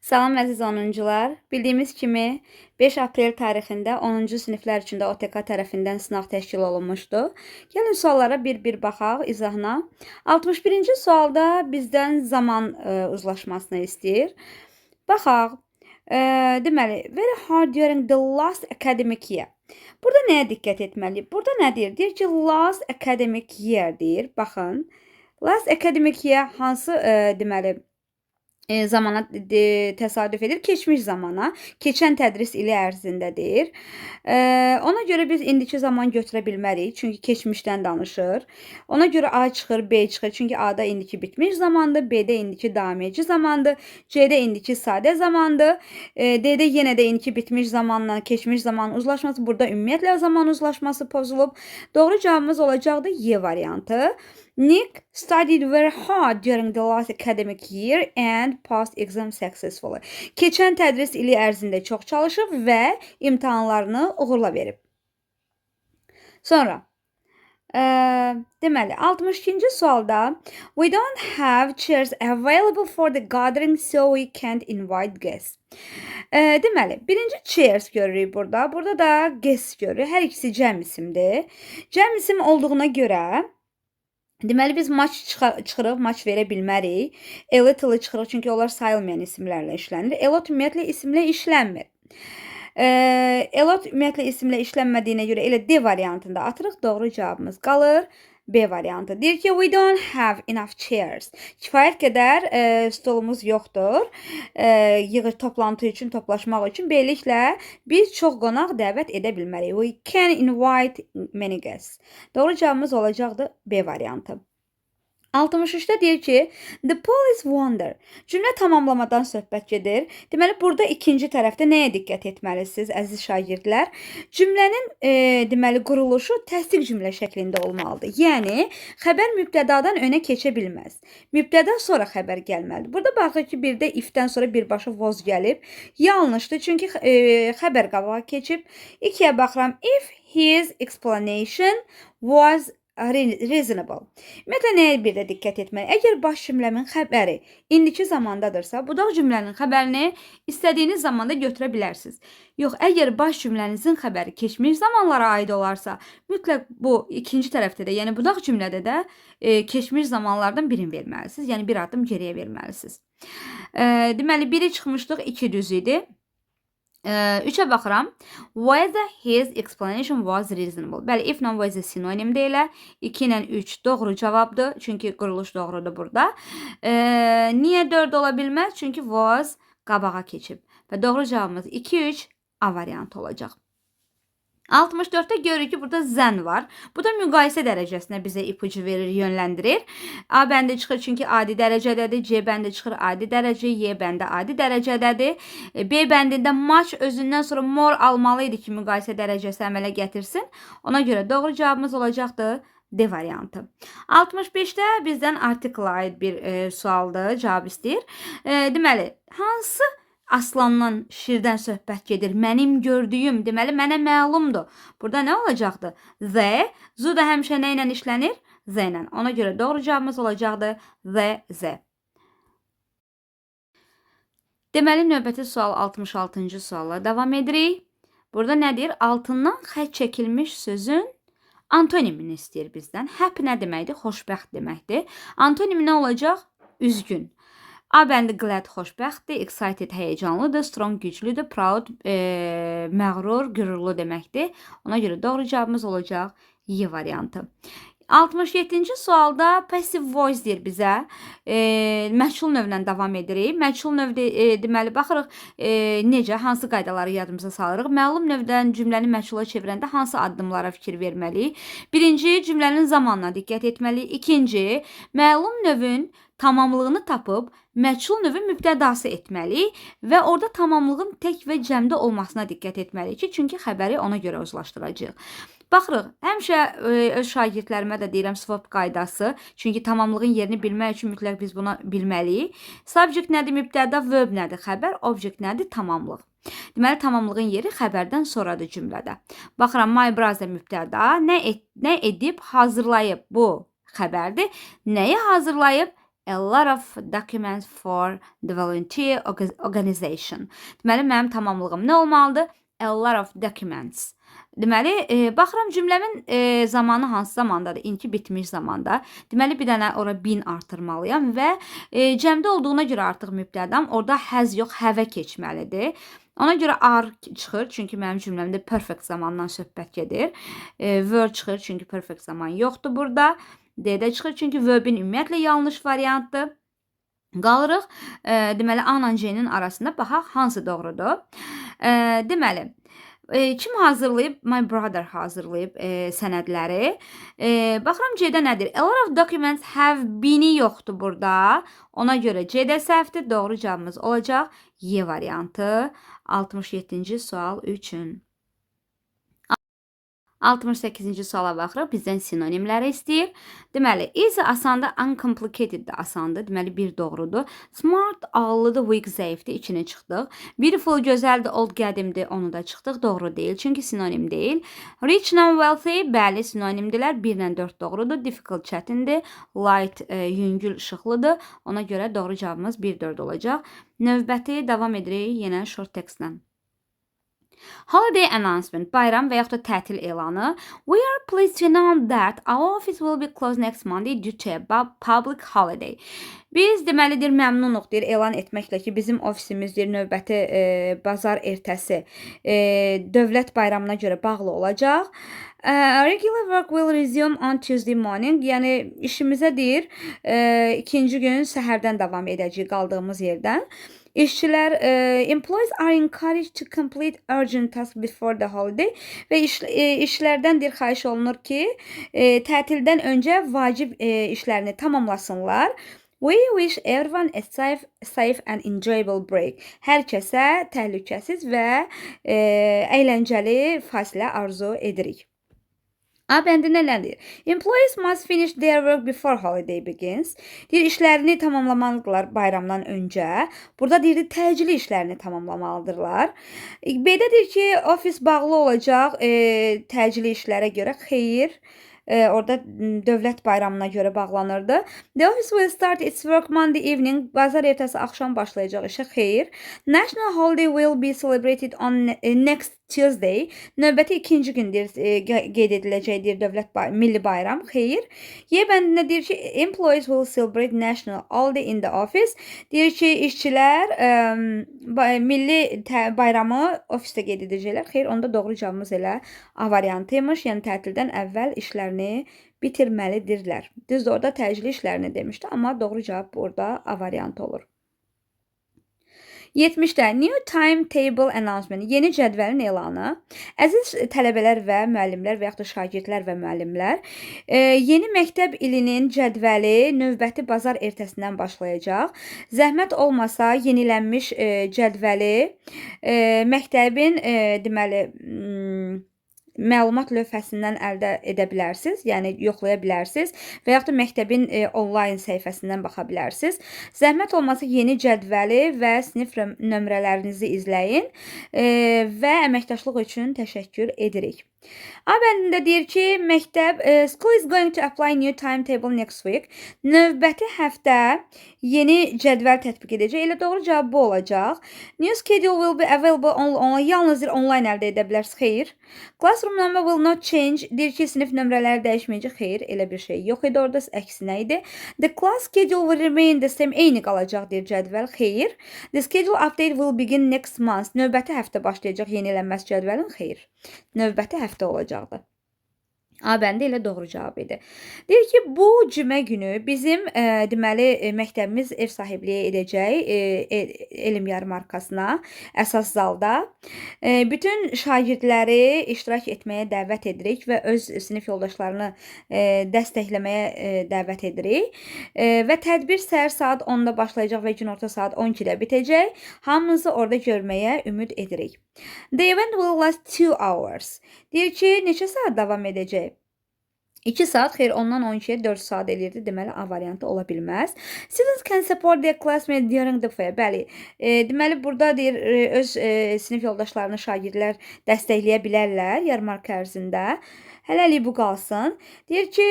Salam əziz 10-cular. Bildiyimiz kimi 5 aprel tarixində 10-cu siniflər üçün də OTK tərəfindən sınaq təşkil olunmuşdu. Gəlin suallara bir-bir baxaq izahına. 61-ci sualda bizdən zaman uzlaşmasını istəyir. Baxaq. Deməli, very hard during the last academic year. Burada nəyə diqqət etməliyik? Burada nə deyir? Deyir ki, last academic year deyir. Baxın. Last academic year hansı deməli zamana təsadüf edir? Keçmiş zamana, keçən tədris ili ərzində deyir. Ona görə biz indiki zaman götürə bilmərik, çünki keçmişdən danışır. Ona görə A çıxır, B çıxır. Çünki A-da indiki bitmiş zamandır, B-də indiki davam edici zamandır, C-də indiki sadə zamandır. D-də yenə də indiki bitmiş zamanla keçmiş zamanın uzlaşması, burada ümumiyyətlə zaman uzlaşması pozulub. Doğru cavabımız olacaqdır Y variantı. Nick studied very hard during the last academic year and passed exam successfully. Keçən tədris ili ərzində çox çalışıb və imtahanlarını uğurla verib. Sonra deməli 62-ci sualda we don't have chairs available for the gathering, so we can't invite guests. Deməli, birinci chairs görürük burada. Burada da guests görürük. Hər ikisi cəm isimdir. Cəm isim olduğuna görə deməli biz much çıxırıq, much verə bilmərik. A little çıxırıq, çünki onlar sayılmayan isimlərlə işlənir. A lot ümumiyyətlə isimlə işlənmir. A lot ümumiyyətlə isimlə işlənmədiyinə görə elə D variantında atırıq. Doğru cavabımız qalır B variantı. Deyir ki, we don't have enough chairs. Kifayət qədər stolumuz yoxdur. Yığır toplantı üçün, toplaşmaq üçün. Beləliklə biz çox qonaq dəvət edə bilmərik. We can invite many guests. Doğru cavabımız olacaqdır B variantı. 63-də deyir ki, the police wonder. Cümlə tamamlamadan söhbət gedir. Deməli, burada ikinci tərəfdə nəyə diqqət etməlisiniz, əziz şagirdlər? Cümlənin deməli quruluşu təsdiq cümlə şəklində olmalıdır. Yəni, xəbər mübtədadan önə keçə bilməz. Mübtəda, sonra xəbər gəlməlidir. Burada baxırıq ki, bir də if-dən sonra birbaşa was gəlib. Yanlışdır, çünki xəbər qabağa keçib. İkiyə baxıram. If his explanation was reasonable. Ümumiyyətlə nəyə bir də diqqət etməli? Əgər baş cümləmin xəbəri indiki zamandadırsa, budaq cümlənin xəbərini istədiyiniz zamanda götürə bilərsiniz. Yox, əgər baş cümlənizin xəbəri keçmiş zamanlara aid olarsa, mütləq bu ikinci tərəfdə də, yəni budaq cümlədə də keçmiş zamanlardan birini verməlisiniz. Yəni bir addım geriyə verməlisiniz. Deməli, biri çıxmışdıq, iki düz idi. Üçə baxıram. Whether his explanation was reasonable. Bəli, if ilə was sinonimdir elə. 2 ilə 3 doğru cavabdır. Çünki quruluş doğrudur burada. Niyə 4 ola bilməz? Çünki was qabağa keçib. Və doğru cavabımız 2, 3, A variantı olacaq. 64-də görürük ki, burada than var. Bu da müqayisə dərəcəsinə bizə ipucu verir, yönləndirir. A bəndi çıxır, çünki adi dərəcədədir. C bəndi çıxır, adi dərəcə. Y bəndi adi dərəcədədir. B bəndində much özündən sonra more almalı idi ki, müqayisə dərəcəsi əmələ gətirsin. Ona görə doğru cavabımız olacaqdır D variantı. 65-də bizdən article aid bir sualdır, cavab istəyir. Deməli, hansı aslandan, şirdən söhbət gedir? Mənim gördüyüm, deməli mənə məlumdur. Burada nə olacaqdı? The, zoo da həmişə nə ilə işlənir? The ilə. Ona görə doğru cavabımız olacaqdı the, the. Deməli, növbəti sual 66-cı sualla davam edirik. Burada nə deyir? Altından xətt çəkilmiş sözün antonimini istəyir bizdən. Happy nə deməkdir? Xoşbəxt deməkdir. Antonimi nə olacaq? Üzgün. A bəndi glad xoşbəxtdir, excited həyəcanlıdır, strong güclüdür, proud məğrur, qürurlu deməkdir. Ona görə doğru cavabımız olacaq Y variantı. 67-ci sualda passive voice deyir bizə. Məchul növlə davam edirik. Məchul növdə deməli baxırıq necə, hansı qaydaları yadımıza salırıq. Məlum növdən cümləni məchula çevirəndə hansı addımlara fikir verməliyik? Birinci, cümlənin zamanına diqqət etməliyik. İkinci, məlum növün tamamlığını tapıb məchul növü mübtədası etməliyik və orada tamamlığın tək və cəmdə olmasına diqqət etməliyik ki, çünki xəbəri ona görə uzlaşdıracağıq. Baxırıq, həmişə öz şagirdlərimə də deyirəm swap qaydası. Çünki tamamlığın yerini bilmək üçün mütləq biz bunu bilməliyik. Subject nədir? Mübtəda, verb nədir? Xəbər, object nədir? Tamamlıq. Deməli, tamamlığın yeri xəbərdən sonradır cümlədə. Baxıram, my brother mübtəda, nə edib, hazırlayıb, bu xəbərdir. Nəyi hazırlayıb? a lot of documents for the volunteer organization. Deməli, mənim tamamlığım nə olmalıdır? A lot of documents. Deməli, baxıram cümləmin zamanı hansı zamandadır? İndiki bitmiş zamanda. Deməli, bir dənə ora been artırmalıyam və cəmdə olduğuna görə artıq mübtədam orada has yox, have keçməlidir. Ona görə are çıxır, çünki mənim cümləmdə perfect zamandan söhbət gedir. Were çıxır, çünki perfect zaman yoxdur burada. D də çıxır, çünki verbin ümumiyyətlə yanlış variantdır. Qalırıq. Deməli, A ilə C-nin arasında, baxaq hansı doğrudur. Deməli, kim hazırlayıb? My brother hazırlayıb sənədləri. Baxıram C-də nədir? A lot of documents have been-i yoxdur burada. Ona görə C də səhvdir. Doğru cavabımız olacaq E variantı 67-ci sual üçün. 68-ci suala baxırıq. Bizdən sinonimləri istəyir. Deməli, easy asandır, uncomplicated də asandır. Deməli, bir doğrudur. Smart ağıllıdır, weak zəifdir. İkini çıxdıq. Beautiful gözəldir, old qədimdir. Onu da çıxdıq. Doğru deyil, çünki sinonim deyil. Rich ilə wealthy, bəli, sinonimdirlər. 1 ilə 4 doğrudur. Difficult çətindir. Light yüngül, işıqlıdır. Ona görə doğru cavabımız 1-4 olacaq. Növbəti davam edirik yenə short textlə. Holiday announcement, bayram və yaxud da tətil elanı. We are pleased to announce that our office will be closed next Monday due to a public holiday. Biz deməlidir məmnunuq deyir elan etməklə ki, bizim ofisimizdir növbəti bazar ertəsi dövlət bayramına görə bağlı olacaq. Regular work will resume on Tuesday morning. Yəni işimizə deyir ikinci gün səhərdən davam edəcəyik qaldığımız yerdən. İşçilər employees are encouraged to complete urgent tasks before the holiday və işçilərdən deyir xahiş olunur ki, tətildən öncə vacib işlərini tamamlasınlar. We wish everyone a safe and enjoyable break. Hər kəsə təhlükəsiz və əyləncəli fasilə arzu edirik. A bəndində nə deyir? Employees must finish their work before holiday begins. Deyir, işlərini tamamlamalıdırlar bayramdan öncə. Burada deyir, təcili işlərini tamamlamalıdırlar. B-də deyir ki, ofis bağlı olacaq təcili işlərə görə. Xeyr. Orada dövlət bayramına görə bağlanırdı. The office will start its work Monday evening. Bazar ertəsi axşam başlayacaq işə. Xeyr. National holiday will be celebrated on next Tuesday. Növbəti ikinci gün deyir, qeyd ediləcəkdir dövlət milli bayram. Xeyr. Y bəndində deyir ki, employees will celebrate national holiday in the office. Deyir ki, işçilər milli bayramı ofisdə qeyd edəcəklər. Xeyr, onda doğru cavabımız elə A variantıymış. Yəni tətildən əvvəl işlərini bitirməlidirlər. Düzdür, orada təcili işlərini demişdi, amma doğru cavab burada A variantı olur. 70-də New Timetable Announcement, yeni cədvəlin elanı. Əziz tələbələr və müəllimlər və yaxud da şagirdlər və müəllimlər, yeni məktəb ilinin cədvəli növbəti bazar ertəsindən başlayacaq. Zəhmət olmasa yenilənmiş cədvəli məktəbin deməli məlumat lövhəsindən əldə edə bilərsiniz, yəni yoxlaya bilərsiniz və yaxud da məktəbin onlayn səhifəsindən baxa bilərsiniz. Zəhmət olmasa yeni cədvəli və sinif nömrələrinizi izləyin və əməkdaşlıq üçün təşəkkür edirik. A bəndində deyir ki, məktəb school is going to apply new timetable next week. Növbəti həftə yeni cədvəl tətbiq edəcək. Elə doğru cavab bu olacaq. New schedule will be available only online. Yalnız bir onlayn əldə edə bilərsiniz. Xeyr. Classroom number will not change. Deyir ki, sinif nömrələri dəyişməyəcək. Xeyr, elə bir şey yox idi orada, əksinə idi. The class schedule will remain the same. Eyni qalacaq deyir cədvəl. Xeyr. The schedule update will begin next month. Növbəti həftə başlayacaq yenilənməz cədvəlin. Xeyr. Növbəti həftə olacaqdı. A bəndi elə doğru cavab idi. Deyir ki, bu cümə günü bizim deməli məktəbimiz ev sahibliyi edəcək elm yarmarkasına əsas zalda. Bütün şagirdləri iştirak etməyə dəvət edirik və öz sinif yoldaşlarını dəstəkləməyə dəvət edirik. Və tədbir səhər saat 10-da başlayacaq və günorta saat 12-də bitəcək. Hamınızı orada görməyə ümid edirik. The event will last 2 hours. Deyir ki, neçə saat davam edəcək? 2 saat, xeyr, ondan 12-yə 4 saat eləyirdi. Deməli, A variantı ola bilməz. Students can support their classmates during the fair. Bəli. Deməli, burada deyir, öz sinif yoldaşlarını şagirdlər dəstəkləyə bilərlər yarmarka ərzində. Hələlik bu qalsın. Deyir ki,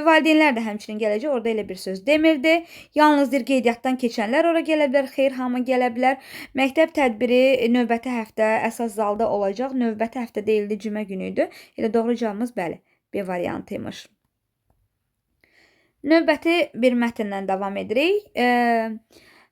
valideynlər də həmçinin gələcək. Orada elə bir söz demirdi. Yalnız deyir, qeydiyyatdan keçənlər ora gələ bilər. Xeyr, hamı gələ bilər. Məktəb tədbiri növbəti həftə əsas zalda olacaq. Növbəti həftə deyildi, cümə günü idi. Elə doğru cavabımız bəli, B variantıymış. Növbəti bir mətndən davam edirik.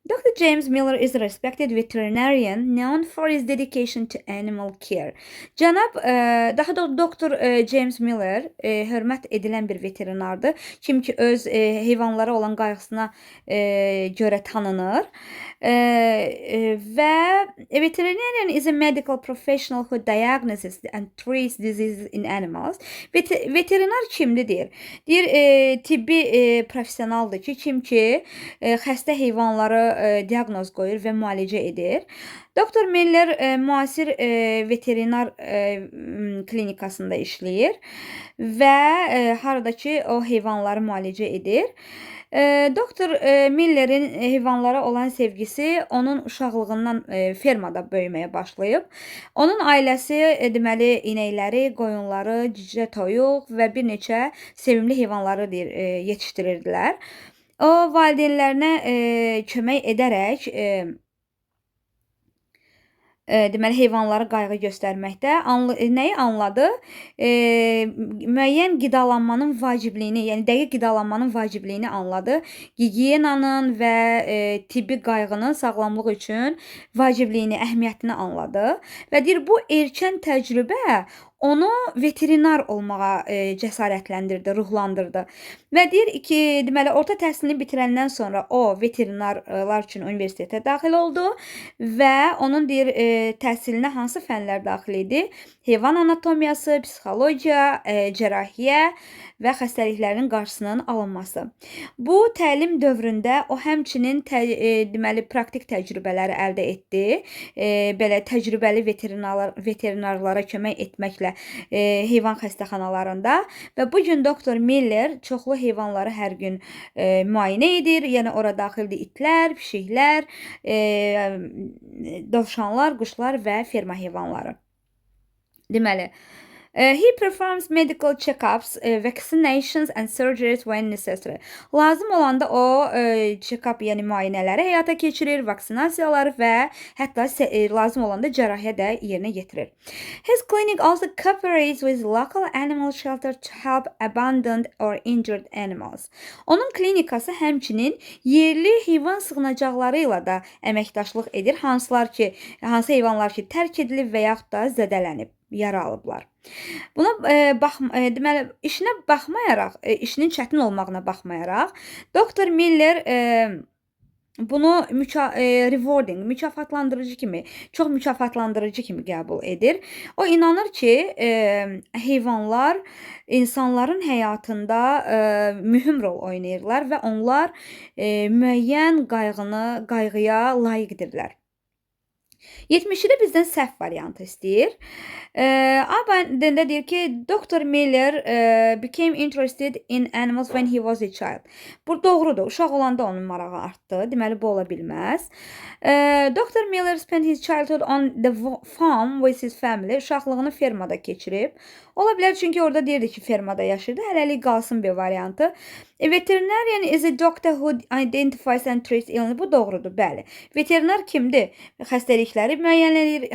Dr. James Miller is a respected veterinarian known for his dedication to animal care. Cənab, daha doğrusu doktor James Miller hörmət edilən bir veterinardır. Kim ki öz heyvanlara olan qayğısına görə tanınır. Və a veterinarian is a medical professional who diagnoses and treats diseases in animals. Veterinar kimdir deyir? Deyir, tibbi professionaldır ki, kim ki xəstə heyvanları diaqnoz qoyur və müalicə edir. Doktor Miller müasir veterinar klinikasında işləyir və harada ki o heyvanları müalicə edir. Doktor Millerin heyvanlara olan sevgisi onun uşaqlığından fermada böyüməyə başlayıb. Onun ailəsi deməli inəkləri, qoyunları, cücə toyuq və bir neçə sevimli heyvanları deyir, yetişdirirdilər. O valideynlərinə kömək edərək deməli heyvanlara qayğı göstərməkdə nəyi anladı? Müəyyən qidalanmanın vacibliyini, yəni dəqiq qidalanmanın vacibliyini anladı. Gigiyenanın və tibbi qayğının sağlamlıq üçün vacibliyini, əhəmiyyətini anladı və deyir bu erkən təcrübə onu veterinar olmağa cəsarətləndirdi, ruhlandırdı. Və deyir ki, deməli orta təhsilini bitirəndən sonra o veterinarlar üçün universitetə daxil oldu və onun deyir təhsilinə hansı fənlər daxil idi? Heyvan anatomiyası, psixologiya, cərrahiyyə və xəstəliklərin qarşısının alınması. Bu təlim dövründə o həmçinin deməli praktik təcrübələri əldə etdi. Belə təcrübəli veterinarlara kömək etməklə heyvan xəstəxanalarında və bu gün doktor Miller çoxlu heyvanları hər gün müayinə edir. Yəni ora daxildir itlər, pişiklər, dovşanlar, quşlar və ferma heyvanları. Deməli, he performs medical checkups, vaccinations and surgeries when necessary. Lazım olanda o check-up, yəni müayinələri həyata keçirir, vaksinasiyaları və hətta lazım olanda cərrahiyyə də yerinə yetirir. His clinic also cooperates with local animal shelter to help abandoned or injured animals. Onun klinikası həmçinin yerli heyvan sığınacaqları ilə də əməkdaşlıq edir, hansı heyvanlar ki tərk edilib və yaxud da zədələnib, yara alıblar. Buna deməli işinə baxmayaraq, işinin çətin olmağına baxmayaraq, Doktor Miller bunu rewarding, mükafatlandırıcı kimi, çox mükafatlandırıcı kimi qəbul edir. O inanır ki, heyvanlar insanların həyatında mühüm rol oynayırlar və onlar müəyyən qayğıya layiqdirlər. 72-də bizdən səhv variantı istəyir. A bəndində deyir ki, Dr. Miller became interested in animals when he was a child. Bu doğrudur. Uşaq olanda onun marağı artdı. Deməli bu ola bilməz. Dr. Miller spent his childhood on the farm with his family. Uşaqlığını fermada keçirib. Ola bilər çünki orada deyirdi ki, fermada yaşayırdı. Hələlik qalsın bir variantı. A veterinarian is a doctor who identifies and treats illness. Bu doğrudur, bəli. Veterinar kimdir? Xəstəlikləri müəyyən edir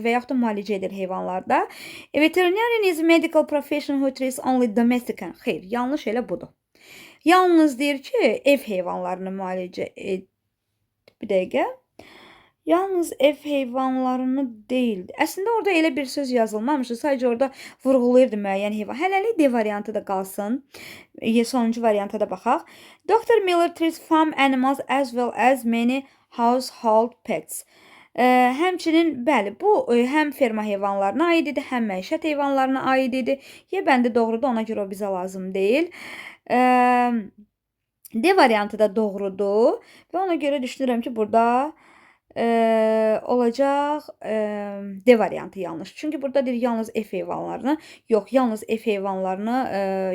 və yaxud da müalicə edir heyvanlarda. A veterinarian is a medical professional who treats only domestic and... Xeyr, yanlış elə budur. Yalnız deyir ki, ev heyvanlarını müalicə ed... Bir dəqiqə. Yalnız ev heyvanlarını deyil. Əslində orada elə bir söz yazılmamışdı. Sadəcə orada vurğulayırdı müəyyən heyvan. Hələlik D variantı da qalsın. Sonuncu varianta da baxaq. Dr. Miller treats farm animals as well as many household pets. Həmçinin bəli, bu həm ferma heyvanlarına aid idi, həm məişət heyvanlarına aid idi. Y bəndi doğrudur, ona görə o bizə lazım deyil. D variantı da doğrudur və ona görə düşünürəm ki, burada Olacaq D variantı yanlış. Çünki burada deyir yalnız ev heyvanlarını, yox, yalnız ev heyvanlarını,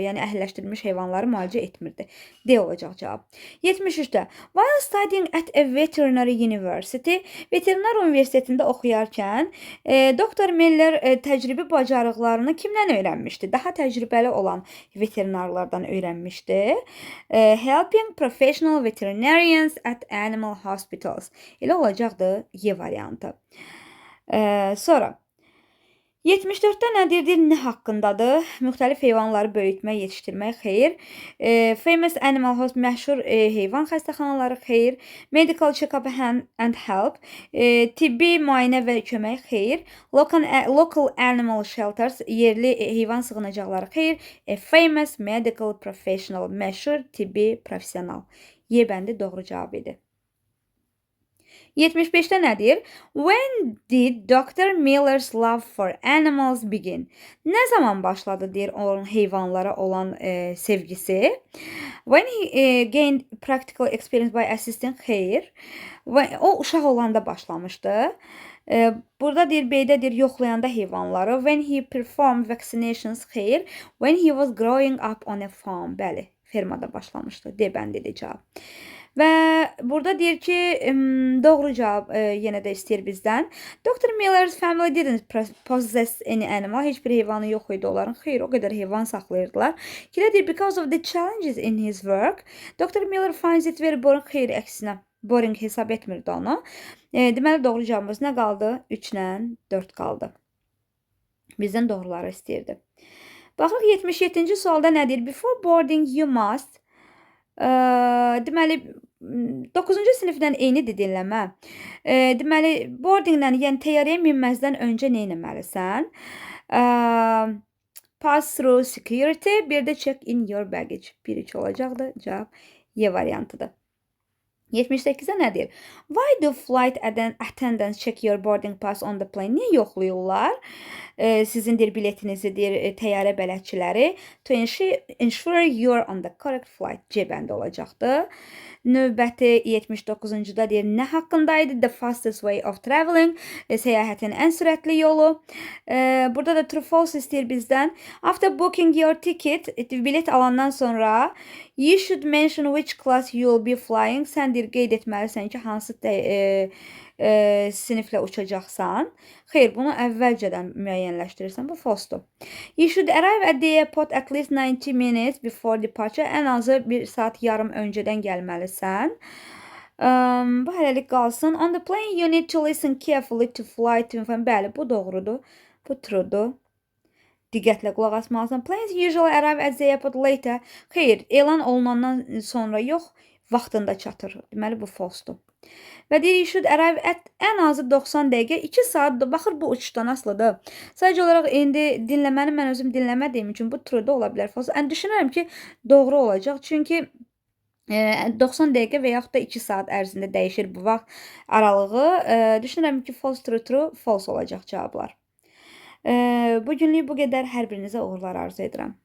yəni əhəlləşdirilmiş heyvanları müalicə etmirdi. D olacaq cavab. 73-də While studying at a veterinary university, veterinar universitetində oxuyarkən Dr. Miller təcrübi bacarıqlarını kimdən öyrənmişdi? Daha təcrübəli olan veterinarlardan öyrənmişdi. Helping professional veterinarians at animal hospitals. Elə olacaqdı Y variantı. Sonra 74-də nə deyir? Deyir, nə haqqındadır? Müxtəlif heyvanları böyütmək, yetişdirmək, xeyr. Famous animal house, məşhur heyvan xəstəxanaları, xeyr. Medical check-up and help, tibbi müayinə və kömək, xeyr. Local animal shelters, yerli heyvan sığınacaqları, xeyr. A famous medical professional, məşhur tibbi professional. Y bəndi doğru cavab idi. 75-də nə deyir? When did Dr. Miller's love for animals begin? Nə zaman başladı deyir onun heyvanlara olan sevgisi? When he gained practical experience by assisting, xeyr. O uşaq olanda başlamışdı. Burada deyir B-də deyir yoxlayanda heyvanları. When he performed vaccinations, xeyr. When he was growing up on a farm, bəli, fermada başlamışdı. D bəndidir cavab. Və burada deyir ki, doğru cavab yenə də istəyir bizdən. Dr. Miller's family didn't possess any animal. Heç bir heyvanı yox idi onların. Xeyr, o qədər heyvan saxlayırdılar. Ki də deyir because of the challenges in his work, Dr. Miller finds it very boring. Xeyr, əksinə boring hesab etmirdi onu. Deməli doğru cavabımız nə qaldı? 3 ilə 4 qaldı. Bizdən doğruları istəyirdi. Baxırıq 77-ci sualda nə deyir? Before boarding you must deməli 9-cu sinifdən eynidir dinləmə. Deməli boardinglə, yəni təyyarəyə minməzdən öncə nə etməlisən? Pass through security, bir də check in your baggage. 1-3 olacaqdı. Cavab Y variantıdır. 78-də nə deyir? Why do flight attendants check your boarding pass on the plane? Niyə yoxlayırlar? Sizin deyir biletinizi deyir təyyarə bələdçiləri to ensure you're on the correct flight. C bəndi olacaqdı. Növbəti 79-cuda deyir nə haqqındaydı? The fastest way of traveling, səyahətin ən sürətli yolu. Burada da true false istəyir bizdən. After booking your ticket, bilet alandan sonra you should mention which class you will be flying. Sən deyir qeyd etməlisən ki, hansı siniflə uçacaqsan. Xeyr, bunu əvvəlcədən müəyyənləşdirirsən. Bu false-dur. You should arrive at the airport at least 90 minutes before departure. Ən azı bir saat yarım öncədən gəlməlisən. Bu hələlik qalsın. On the plane you need to listen carefully to flight info. Bəli, bu doğrudur. Bu true'dur. Diqqətlə qulaq asmalısan. Planes usually arrive at the airport later. Xeyr, elan olunandan sonra yox, vaxtında çatır. Deməli bu false-dur. Və deyir you should arrive at ən azı 90 dəqiqə, 2 saat. Baxır bu uçuşdan asılıdır. Sadəcə olaraq indi dinləməni mən özüm dinləmədiyim üçün bu true da ola bilər, false. Yəni düşünürəm ki, doğru olacaq. Çünki 90 dəqiqə və yaxud da 2 saat ərzində dəyişir bu vaxt aralığı. Düşünürəm ki, false, true, true, false olacaq cavablar. Bu günlük bu qədər. Hər birinizə uğurlar arzu edirəm.